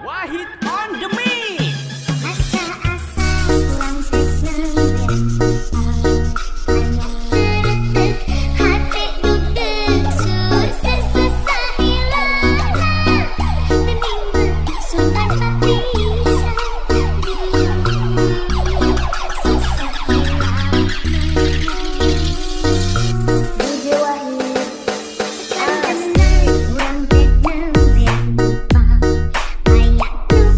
Wahid on the mix. Asa-asa urang teh hate dugdeg susah hilangna geuning sultan pisan susah hilangna. DJ Wahid urang teh nembean aya nu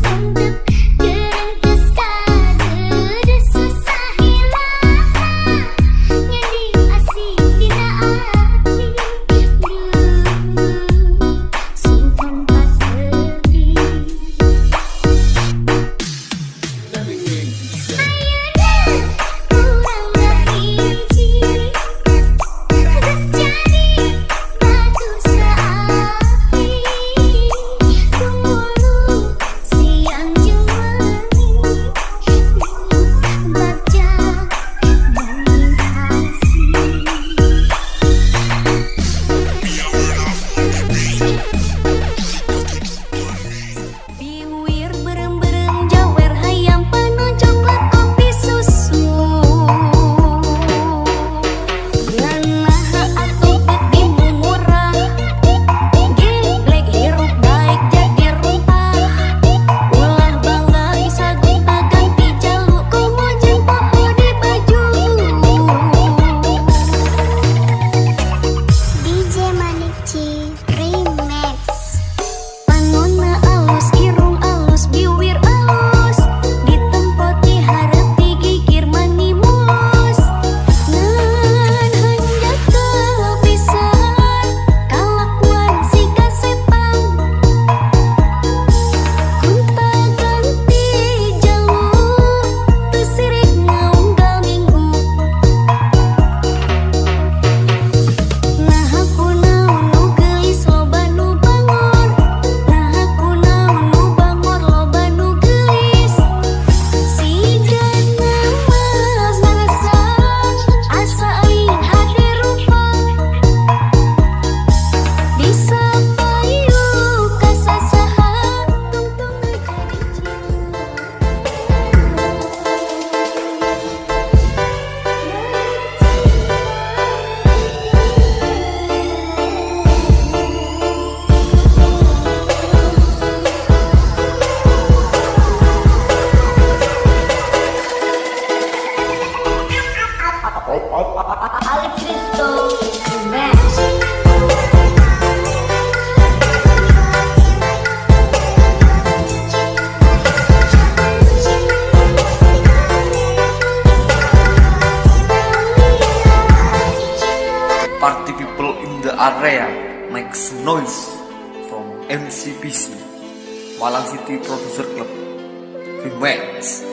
ungkep gerengkeus kadeudeuh susah hilangna nyadi asing dina ati duh sing tanpa sedih. Ayeuna urang ngahiji geus jadi batur saati tumulu siang jeung wengi bagja mungkin kasih. Biwir beureum-beureum jawer hayam panon coklat kopi susu. Ngan naha atuh bet murah geblek hirup daek jadi runtah. Ulah bangga bisa gonta ganti jalu komo jeung poho di baju. DJ Manikci Remix. Pangonna alus, irung alus, biwir alus, ditempo ti hareup ti gigir mani mulus. Ngan hanjakal pisan kalakuan siga sepang gonta ganti jalu teu sirik ngaunggal minggu. Naha kunaon nu geulis loba nu bangor, naha kunaon nu bangor loba nu geulis. Sigana mah marasa asa aing hade rupa bisa payu ka sasaha tungtung jadi cinta. Alif Kristo Remix. Party people in the area makes noise from MCPC Malang City Producer Club Remix.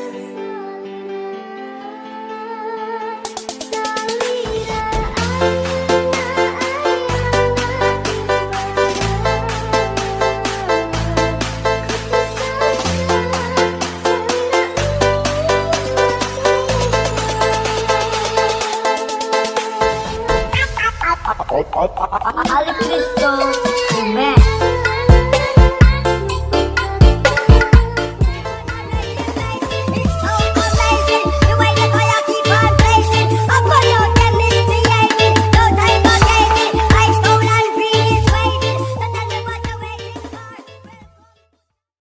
Alif Kristo